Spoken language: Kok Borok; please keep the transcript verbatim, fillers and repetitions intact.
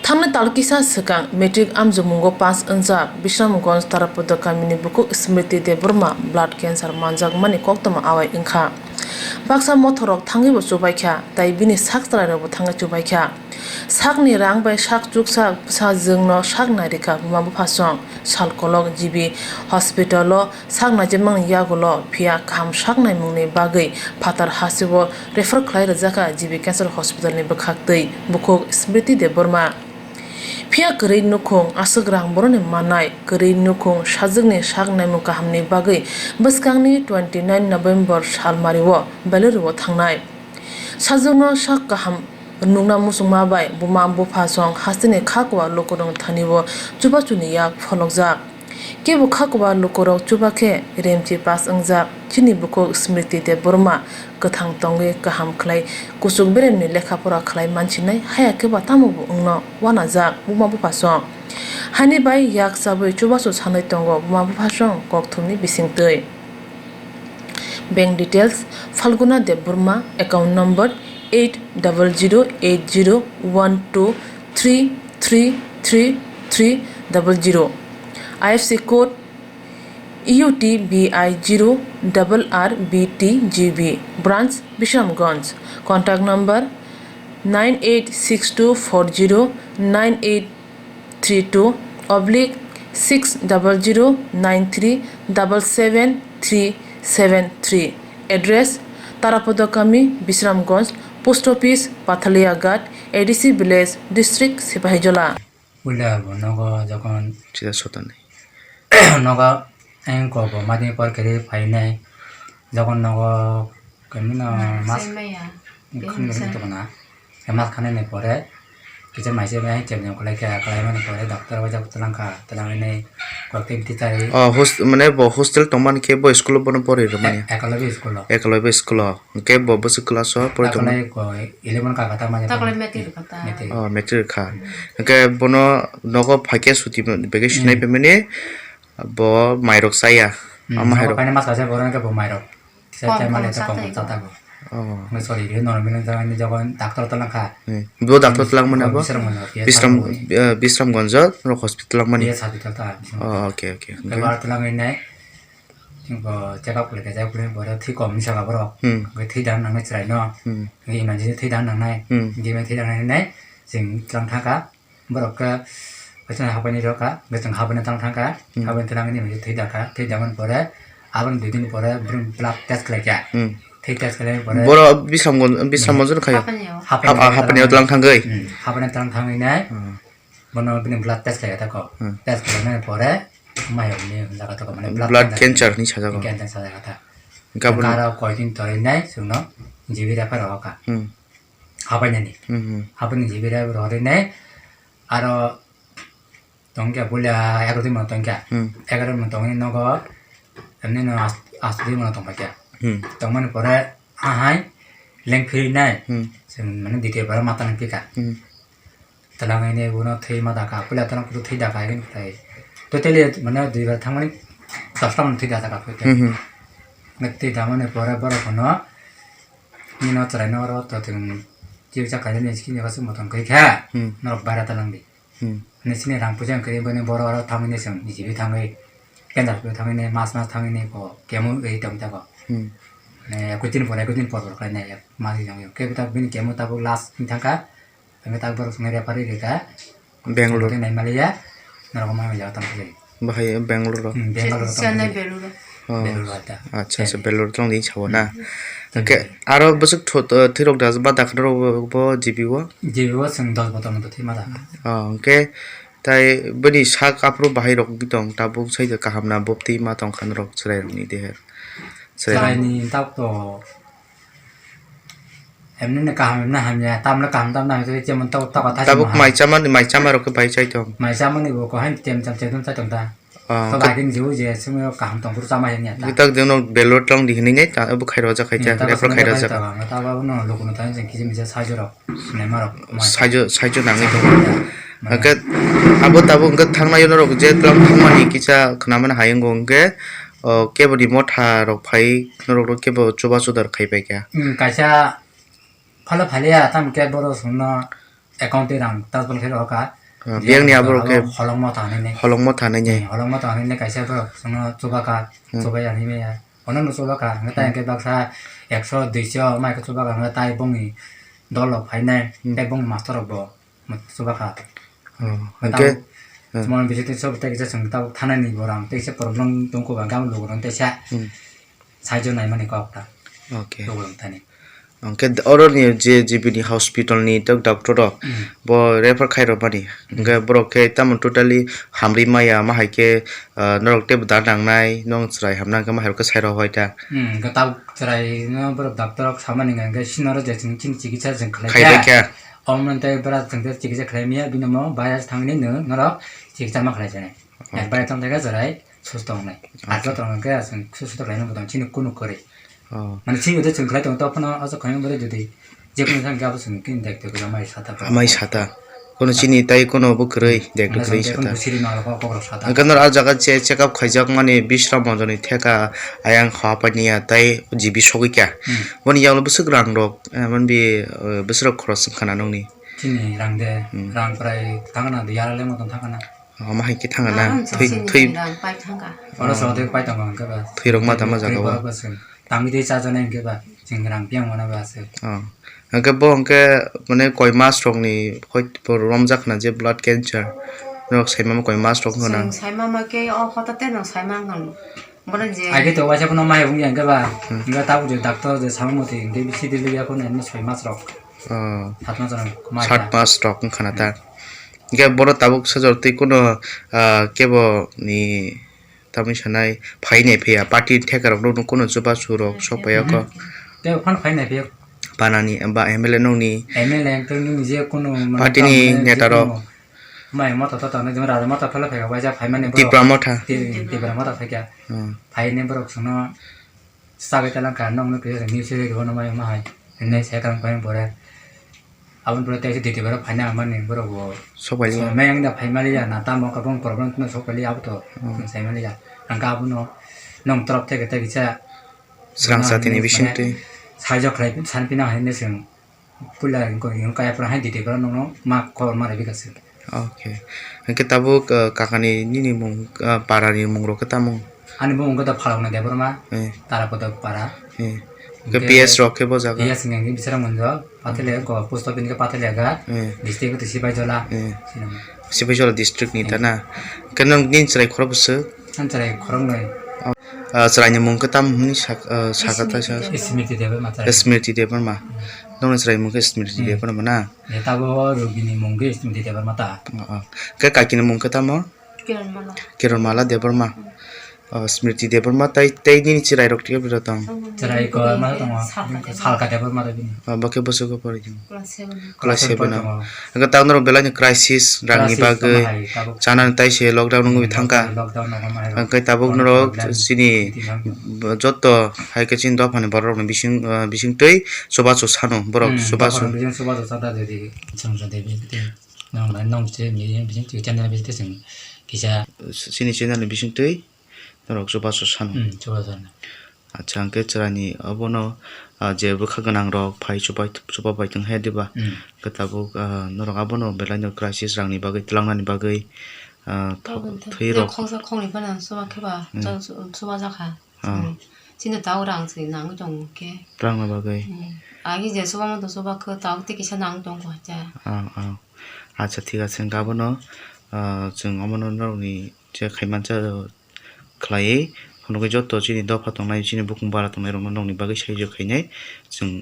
Thangni tal kisa swkang matric amjokmungo pass wngjak Bisramganj Tarapada kamini bukhuk Smriti Debbarma blood cancer manjakmani koktwma awai wngkha. Baksa mothorrok thangwibo chubaikha, tai bini sak chwrairokbo thangwi chubaikha. Sakni rang bai sak chuksa bwsajwkno sak nairikha buma buphasong. Salkolok G B hospital-o sak naijakmani yagulo, phiya kaham sak naimungni bagwi phatar hasteo refer khlai rwjakha G B Cancer Hospital-ni bwkhaktwi bukhuk Smriti Debbarma. Phiya kwrwi nukhung aswk rang boroni mannai, kwrwi nukhung sajwkni sak naimung kahamni bagwi bwskangni twenty nine November salmario Beluru-o thangnai. Sajwkno sak kaham nukna muchungma bai buma buphasong hasteni kha kwbang lukurokni thani-o chubachuni yak pholokjak. Kebo kha kwbang lukurok chuba khe remchi pass wngjak. Chini bukhuk Smriti Debbarma kwthang tongwi kaham khlai kuchuk beremni lekha pora khlai manchinai, haya khe ba tamo bo wngno wanajak buma buphasong. Hani bai yak chabwi chubachu sanwi tongo buma buphasong kokthumni bisingtwi. Bank details: Phalguna Debbarma, account number eight double zero eight zero one two three three three three double zero, I F S C code U T B I zero double R B T G B, branch Bisramganj, contact number nine eight six two four zero nine eight three two oblique six double zero nine three double seven three seven three. Address: Tarapada Kami, Bisramganj, Post Office, Pathalia Ghat, A D C Village, District Sepahijala. Puila bo nogo jokon sida sotani. Nogo engko bo madi por kiri phainai. Jokon nogo kami no mas khani tokona. Mas khani ni pore kisa maise bai chemjam khlai kha, khlai mani pore doctor bai jak twlang kha, twlang ni kok tin teacher. Oh, host-, mane bo hostel tongmani khe bo school o bono pori rwmani? Ekolobi school o. Ekolobi school o. Hwnkhe bo bwswk class o pori tongmani? Takolai ko eleven ka kha ta mani. Takolai matric kha ta. Matric. Oh, matric kha. Hwnkhe bono nogo phaikhe suti bai khe sinai phaimani bo mairok chaya. Ama hairok. Paina mas kaisa boron ke bo mairok. Kisa kisa male to kong chata go. Oh. Nge sorry, ri normal jagani jokon doctor twlang kha. Bo doctor twlang mani abo? Bisram Ganj, Bisram, Bisram Ganj, eh, Bisram Ganj, ro hospital twlang mani. Yes, hospital ta. Oh, okay, okay. Ke bar twlang nai. Bo check up khlai kha, check up khlai pore thwi kom ni saka borok. Hmm. Bo thwi dan nangnai chwrai no. Hmm. Bo emergency thwi dan nangnai. Hmm. Bo thwi dan nangnai, chwng twlang thangkha. Borok khe, bo chwng hapai ni rokha, bo chwng hapai ni twlang thangkha. Hmm. Hapai ni twlang ni thwi dakha, thwi dakha pore, aboni dui din pore, brum blood test khlai kha. Hmm. Thwi test khlai pore. Boro Bisramganj, Bisramganj no khayo? Hapai ni o. Hapai ni o twlang thangwi? Hmm. Hapai ni twlang thangwi nai. Hmm. Bono bini blood test khlai kha ta ko. Hmm. Test khlai nai pore, mayok ni jaga to ko, mane blood cancer ni sajago. Cancer sajago ta. Hwnkhe aro koi din torwi nai chwngno G B refer rohor kha. Hmm. Hapai nani. Hmm, hmm. Hapai ni G B refer rohor nai aro tongkha puila egaroh din tongkha. Hmm. Egaroh din tongwi nogo emni no as-, asto din tongpaikha. Hmm. Tongmani pore ahai lengphiri nai. Hmm. Chwng mane ditiyo pore mata nangpikha. Hmm. Twlangwi nai bono thwi ma dakha, puila twlang kutu thwi dakha, hini kwtai. Totally mane dui bar thangmani dosta mano thwi dakha kha. Hmm, hmm. Thwi dakmani pore borok phano nini no chwrai no oro to chwng chikicha khainani skin jaga se motom khe kha. Hmm. Norok baira twlang di. Hmm. Nini sini rang puja khe bini boro oro thangwi nai chwng G B thangwi, Kendra thangwi nai mas mas thangwi nai ko kemo ri tong ta ko. Hmm. Ekoi din por, ekoi din por por khlai nai mas jang yo. Khe bini kemo tabuk last wng thang kha. Hwnkhe tak borok chwngno referee rwkha, Bangalore. Tei naimaliya, norok ma jaga tongthokjai. Bahai Bangalore o? Hmm, Bangalore o Chennai, tongthokjai. Beluru. Oh. Beluru ata. Acha, acha, Chennai. Beluru tongdi sao na. Hmm. Hwnkhe aro bwswk tho-, thwirok da ba dakhnarok bo G B o? G B o chwng dos botor moto thwima dakha. Oh, hwnkhe tai bini sak aphuru bahai rok tong tabuk sai kaham na bopti ma tong kha norok chwrai rokni deher. Chwrai rok. Chwraini tak to Emni no kaham, emni hamya, tamle kaham, tamle hamya, tei chemon tok, tok, tha tabuk chemon mai chamani, mai chama rok khe bai chai tong. Mai chamani bo ko hain tem cham cham chai tong ta. Ah, to bai khe ni je, je, simi kaham tong, buru chama hanya ta. Tabuk tak jeno Belur tong di hinwi ne, ta, bo khai rojak khai ta, hmm, ta, refer khai rojak. Ta, ta, no, lukuno ta, jeng kiji mija sajorok, sinema rok, ma. Sajo, sajo nangwi tong. Mane. Hwnkhe abo tabuk hwnkhe thangnai norok je tlang thangmani kisa khnamani hayung hwnkhe, o, kebo ni motha rok phai norok kebo chuba chuda khai pai kha. Hmm, kaisa Phalo phaliya, tamo khe borok chwngno account twi rang transfer khe rw kha. Ah, je biyang ni aborok khe holong motha hinwi. Holong motha hinwi. Hmm, holong motha hinwi kaisa borok chwngno chuba kha, hmm, chubai ya hinwi maya. Ono no chuba kha, hwnkhe tai, hmm, hwnkhe baksa ekso, duiso mai khe chuba kha, hwnkhe tai bongni dol rok phainai, hmm, tei bongni master rok bo chuba kha. Oh, hwnkhe, tei, hmm, chwng bisi tei sob tei kisa chwng tabuk thanani borang tei kisa problem tongkho ba gam logo rang tei sa. Hmm. Saijo naimani kok ta. Okay. Logo rang thani. Hwnkhe oroni je G B ni hospital ni tok doctor rok, hmm, bo refer khai rw mani. Hmm. Hwnkhe borok khe tamo totally hamri maya, ma hai khe, ah, norok tei da nangnai, nong chwrai hamna hwnkhe ma hai rok khe sai rw hoi ta. Hmm, hwnkhe tabuk chwrai no borok doctor rok samani hwnkhe sino rw je chini chikitsa chwng khlai kha. Khlai bai kha. Omo tei bwra chwng tei chikitsa khlai maya, bini omo virus thangni no norok chikitsa ma khlai jani. Okay. Virus thang thai kha chwrai susto wngnai. Okay. Aswk tong khe chwng susto khlai nang tong chini kunu kwrwi. Oh. Mane chini ude chwng khlai tong to phano aswk khlai nang bwrwi jodi je kunu thang khe abo chwng kini dek dek mai sata. Amai sata. Kono chini tai kono bo kwrwi, hmm, dek dek kwrwi sata. Siri ma kok kok sata. Hwnkhe nor ah jaga che check up khaijak mani Bishram Monjoni theka ayang kha paniya tai G B sogwi kya. Hmm. Boni yagulo bwswk rang rok, eh, manbi, eh, bwswk rok khoros wngkha na nongni. Chini rang de, hmm, rang prai thangna de yara le motom thangna. Omo hai khe thangna. Ah, thwi, chini thwi. Rang pai thangka. Oro, oh, so de pai tong hwnkhe ba. Thwi rok ma tama jaga o. Thwi rok ba se. Tangwi de cha jana hwnkhe ba. Chini rang piang mana ba se. Oh. Hwnkhe bo hwnkhe mane koi mas rok ni hoi bo romjak khna je blood cancer. Norok sai mama koi mas rok wngkha na. Chwng sai mama khe o hotate no sai mangkha. Bono je. Age to waisa phano mai wngya hwnkhe ba. Hmm. Hwnkhe tabuk je doctor je sama motwi hwnkhe bisi de liya phano soi mas rok. Oh. Sat mas rok mai. Sat mas rok wngkha na ta. Hwnkhe bono tabuk sajor twi kuno, ah, kebo ni tamni sanai phainai phiya party theka rok no kuno chubachu rok sok paiya kho. Tei phano phainai phiya. Panani ba M L A nokni. M L A hwnkhe nini je kuno mane party ni neta rok. Mai mota tota no jemon raja mota phela phai waisa phaimani borok. Tipra motha. Ti-, Tipra mota phaikha. Hmm. Phaini borok sono sagwi talangkha nokno kisa news se rwno mai ma hai. Hinwi sai talangkha pore. Aboni pore tei diti borok phaina mani borok bo. Sok pai. Mai ang da phaimali ya na tamo kabang problem no sok pali abo to. Hmm. Sai mali ya. Ang ka abono nong torop theke theke sa. Srang sa tini bising twi. Sai jok khlai san pina hai ne seng. Puila wngkha, wngkha yapra hai dite borok nokno ma kobor ma rwbika se. Okay. Hwnkhe tabuk, uh, kakani nini mung, uh, para ni mung rok khe tamo? Ani mung wngkha da Phalokna Debbarma, eh, Tarakoda para. Eh. Hwnkhe P S rok khe bo jaga? P S hwnkhe Bisramganj, Pathalia, hmm, ko post office khe Pathalia ghat, eh, district khe Sipaijola. Eh. Sinamo. Sipaijola district ni, eh, ta na? Hwnkhe nwng nini chwrai khorok bwswk? Ang chwrai khoroknwi. Ah, chwraini mung khe tam hwnwi sak-, ah, saka ta sa? Smriti Debbarma. Smriti Debbarma. Hmm. Nokni chwraini mung khe Smriti, hmm, Debbarma na? Ye tabuk rugini mung khe Smriti Debbarma ta. Oh, oh. Khe kakini mung khe tamo? Kiranmala. Kiranmala Debbarma. Hmm. Oh, Smriti Debbarma tai, tei nini chwrai rok tei bwrwi tong? Chwrai ko ma tongo? Salka Debbarma. Salka Debbarma ta bini. Oh, bo khe bwswk khe pori tong? Class seven. Class seven o. Hwnkhe ta norok belai no crisis rang ni bagwi chanani tai se lockdown wngwi thangkha. Hwnkhe tabuk norok chini joto hai khe chini dophani borok rokni bising, ah, bising twi chubachu sano borok chubachu. Chini channel ni bising twi norok chubachu sano. Hmm, chubachu sano. Acha, hwnkhe chwraini obono, ah, je bwkha gwnang rok phai chubai, chuba bai tong he diba? Hmm. Hwnkhe tabuk, ah, norok abono belai no crisis rang ni bagwi, twlang nani bagwi, ah, tho-, thwi rok. Khongsa khongni phano chuba khe ba, hmm, chuba jakha. Ah. Hmm. Chini tabuk rang se nangwi tongo khe. Twlang na bagwi. Hmm. Agi je chuba mantong chuba khe tabuk tei kisa nangwi tongo khe. Ah, ah. Acha, thik ache, hwnkhe abono, ah, chwng omono norokni je khaimansa khlaiwi phunukgwi joto chini dopha tongnai, chini bukung bara tongnai rokno nokni bagwi saijo khainai chwng